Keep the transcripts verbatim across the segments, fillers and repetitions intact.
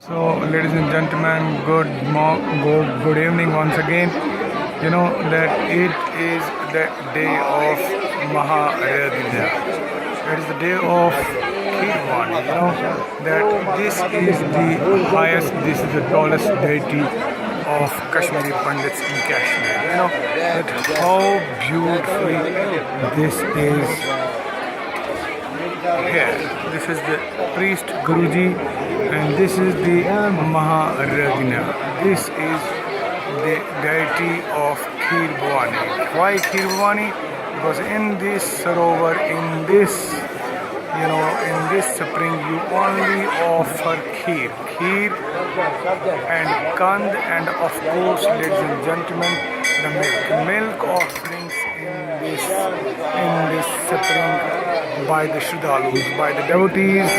So, ladies and gentlemen, good mo- good good evening once again. You know that it is the day of Maharagna. It is the day of Kheer Bhawani. You know that this is the highest, this is the tallest deity of Kashmiri Pandits in Kashmir. You know that how beautifully this is here. This is the priest Guruji, and this is the Maharagna. This is the deity of Kheer Bhawani. Why Kheer Bhawani? Because in this sarovar, in this, you know, in this spring, you only offer kheer, kheer and kand, and of course, ladies and gentlemen, the milk. Milk offerings in this in this spring by the Shraddhalus, by the devotees,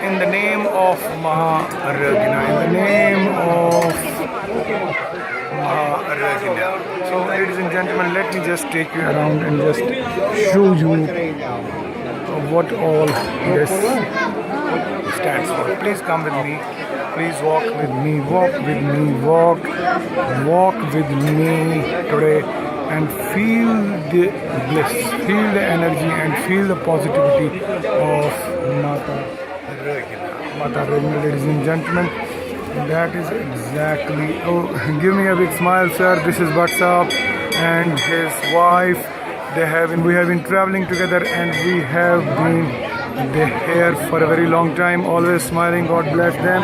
in the name of Maharagna, in the name of Maharagna. So, ladies and gentlemen, let me just take you around and just show you what all this stands for. Please come with me. Please walk with me, walk with me, walk, walk with me today and feel the bliss, feel the energy and feel the positivity of Mata Ragina. Mata Ragina, ladies and gentlemen, that is exactly. Oh, give me a big smile, sir. This is WhatsApp and his wife. They have been, we have been traveling together and we have been there for a very long time, always smiling. God bless them.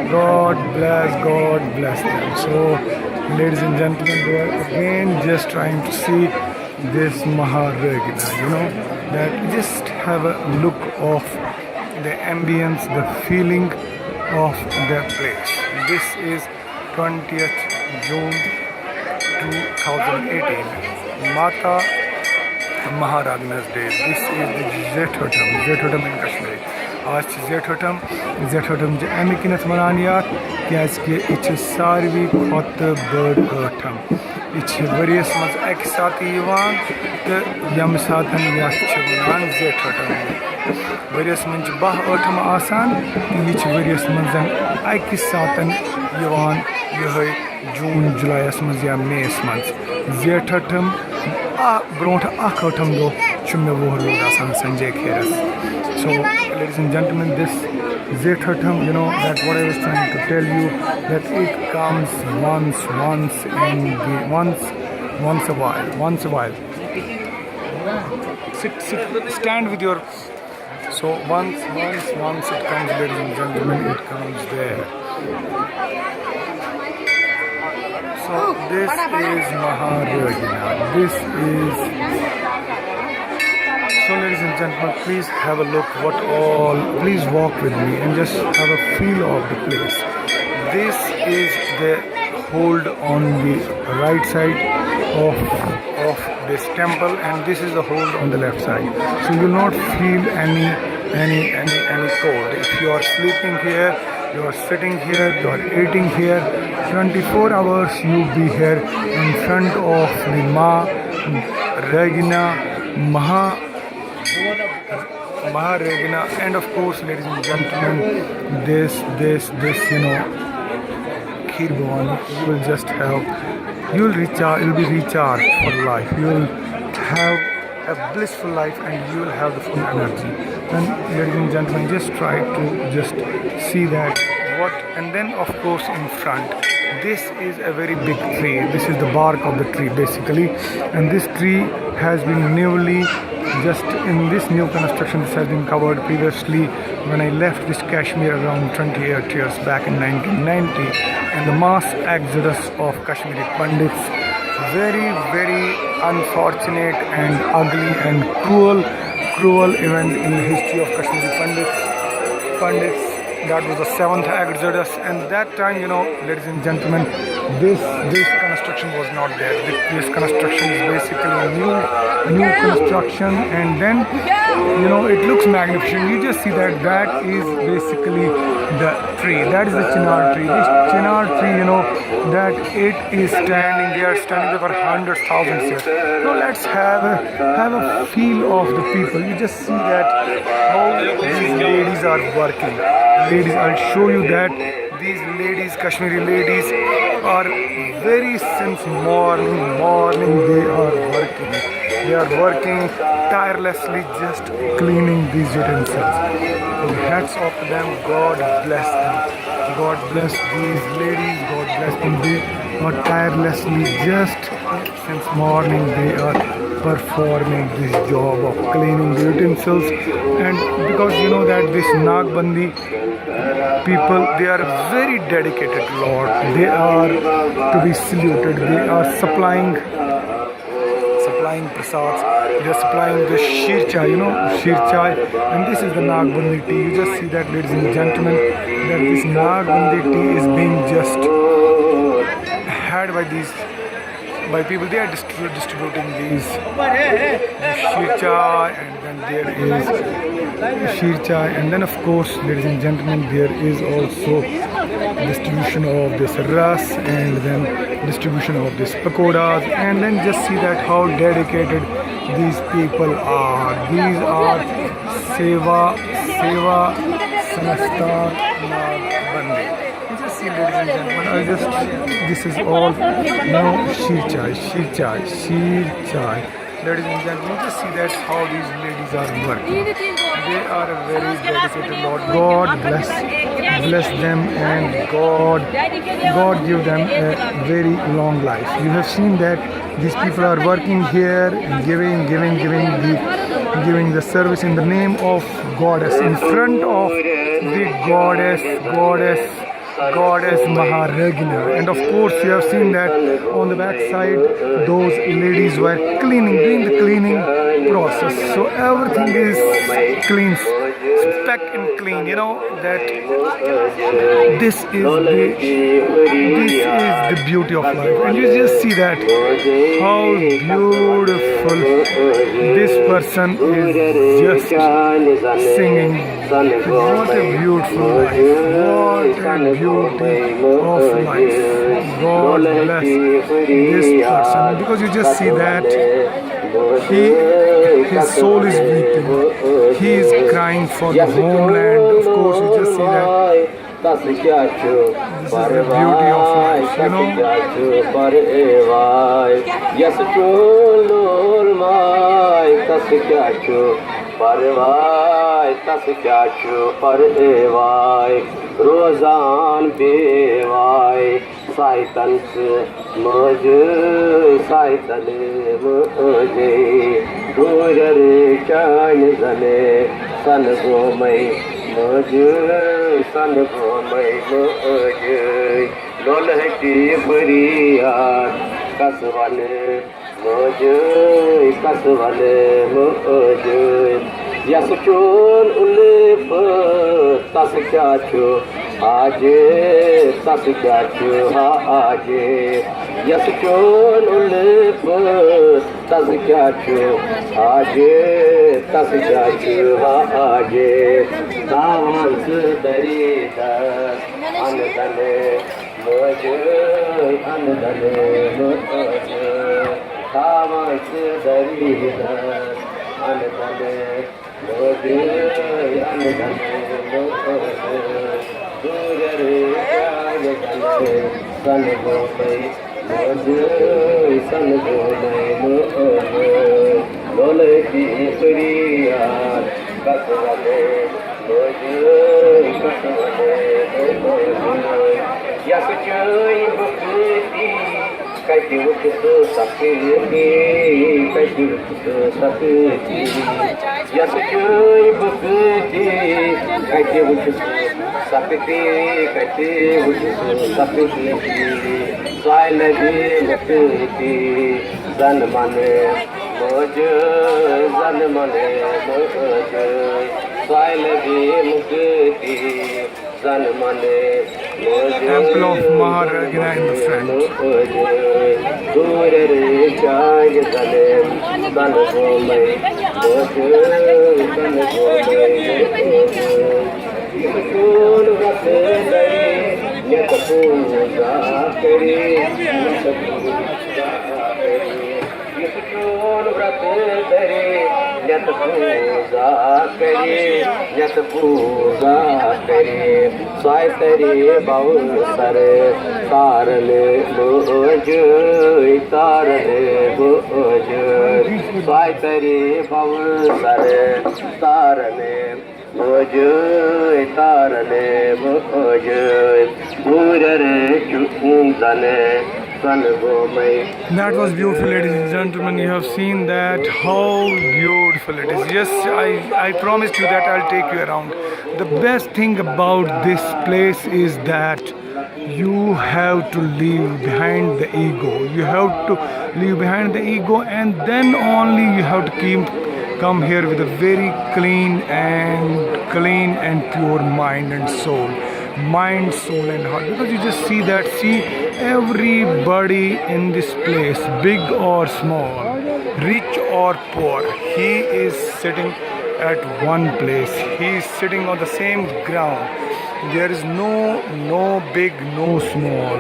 God bless, God bless them. So, ladies and gentlemen, we are again just trying to see this Maharagina, you know, that just have a look of the ambience, the feeling of the place. This is twentieth June two thousand eighteen, Mata Maharagna's day. This is the Jethotam, Jethotam in Kashmir. آز چھِ زیٹھوٹم، زیٹھوٹم چھِ اَمہِ کِنٮ۪تھ وَنان یَتھ کیٛازِکہِ یہِ چھِ ساروی کھۄتہٕ بٔڑ ٲٹھم۔ یہِ چھِ ؤریَس منٛز اَکہِ ساتہٕ یِوان تہٕ ییٚمہِ ساتہٕ یَتھ چھِ وَنان زیٹھوٹم۔ ؤریَس منٛز چھِ باہ ٲٹھم آسان تہٕ یہِ چھِ ؤریَس منٛز اَکہِ ساتہٕ یِوان یِہوٚے جوٗن جُلایَس منٛز یا مے یَس منٛز۔ زیٹھوٹم آ، برونٛٹھ اَکھ ٲٹھم دۄہ چھُ مےٚ وُہُر وُہُر آسان Sanjay کھیرَس۔ So, ladies and gentlemen, this Jethotam, you know, that what I was trying to tell you, that it comes once, once in the, once, once a while, once a while. Sit, sit, stand with your. So once, once, once it comes, ladies and gentlemen, it comes there. So this is Maharagina. This is. So, ladies and gentlemen, please have a look what all. Please walk with me and just have a feel of the place. This is the hold on the right side of of this temple, and this is the hold on the left side. So you will not feel any any any any cold. If you are sleeping here, you are sitting here, you are eating here, twenty-four hours you be here in front of the Ma Ragina Maha Maharagina, and of course, ladies and gentlemen, this, this, this, you know, Kheer Bhawani, you will just have, you will recharge, you will be recharged for life. You will have a blissful life and you will have the full energy. And ladies and gentlemen, just try to just see that what, and then of course in front, this is a very big tree. This is the bark of the tree basically, and this tree has been newly just in this new construction, this has been covered previously when I left this Kashmir around twenty-eight years back in nineteen ninety, and the mass exodus of Kashmiri Pandits, very, very unfortunate and ugly and cruel, cruel event in the history of Kashmiri Pandits. Pandits, that was the seventh exodus, and that time, you know, ladies and gentlemen, this this construction was not there. This, this construction is basically a new new construction, and then, you know, it looks magnificent. You just see that that is basically the tree. That is the chinar tree. This chinar tree, you know, that it is standing. They are standing there for hundred thousand years. Now let's have a, have a feel of the people. You just see that how these ladies are working. Ladies, I'll show you that these ladies, Kashmiri ladies, are very since morning, morning they are working. They are working tirelessly, just cleaning these utensils. And hats off to them. God bless them. God bless these ladies. God bless them. They are tirelessly just since morning they are performing this job of cleaning the utensils. And because you know that this Nagbandi people, they are very dedicated, Lord. They are to be saluted. They are supplying, supplying prasads. They are supplying the sheer chai, you know, sheer chai. And this is the Nagbandi tea. You just see that, ladies and gentlemen, that this Nagbandi tea is being just had by these, by people. They are distribu- distributing these, the sheer chai, and then there is sheer chai, and then of course, ladies and gentlemen, there is also distribution of this ras, and then distribution of this pakodas, and then just see that how dedicated these people are. These are Seva Seva Sansthan Nagbandi. You just see, ladies and gentlemen, I just, this is all, you know, sheer chai, sheer chai, sheer chai. Ladies and gentlemen, just see that how these ladies are working. They are a very dedicated, Lord. God bless, bless them, and God, God give them a very long life. You have seen that these people are working here, giving, giving, giving the, giving the service in the name of goddess, in front of the goddess, goddess, goddess Maharagina. And of course, you have seen that on the back side, those ladies were cleaning, doing the cleaning process. So everything is clean, speck and clean. You know that this is the, this is the beauty of life. And you just see that how beautiful this person is just singing. What a beautiful life. What a beauty of life. God bless this person. Because you just see that he, his soul is weeping. He is crying for the homeland. Of course, you just see that. This is the beauty of life, you know. یس چون لول ماے تس کیا چھ پرواے، تس کیا چھ پرواے، روزان بے واے سایتن ژٕ مٲجے، سایتن مٲجے، دوٗرٮ۪ر چانہِ زنے سن گومے مٲجے، سن گومے مٲجے، لولہٕ ہتی فریاد کس ونہٕ۔ مٲجے، کس ونہٕ مٲجے، یس چون الف تس کیا چھ آجے، تس کیا چھ آجے، یس چون الف تس کیا چھ آجے، تس کیا چھ آجے، تاوان ژٕ دریدس اندنے۔ مٲجے، اندنے مٲجے، تھاوان ژٕ دریٖدس اندنے۔ مٲجے، اندنے مٲجے، دوٗرٮ۪ر جایہِ زنے سن گومے۔ مٲجے، سن گومے مٲجے، لولہٕ ہتی فریاد کس ونے۔ یس چٲنۍ بُکھٕ تی کتہِ وُچھِ سُہ سختی، کتہِ وُچھِ سُہ سختی۔ یس چٲنۍ بُکھٕ تی کتہِ وُچھِ سُہ سختی، کتہِ وُچھِ سُہ سختی۔ سۄے لگہِ مُکتی زن منہٕ مٲجہِ، زن منہٕ مٲجہِ۔ سۄے لگہِ مُکتی زن منہٕ مٲجہِ۔ Temple of Maharagina in the front. دوٗرٮ۪ر چانہِ زنہٕ زن گومے مٲجہِ، زن گومے مٲجہِ۔ چون وقت دری، یت پوزا کری، یت پوزا کری۔ یُس چون وقت دری، یت پوزا کری، یت پوزا کری۔ سوے تری بوسر تارن موجی، تارن موجی۔ سوے تری بوسر تارن موجی، تارن موجی۔ بورر چون زن سن گومے۔ That was beautiful, ladies and gentlemen. You have seen that how beautiful it is. Yes, I, I promised you that I'll take you around. The best thing about this place is that you have to leave behind the ego. You have to leave behind the ego, and then only you have to keep, come here with a very clean and clean and pure mind and soul. Mind, soul, and heart. Because you just see that, see everybody in this place, big or small, rich or poor, he is sitting at one place. He is sitting on the same ground. There is no, no big, no small,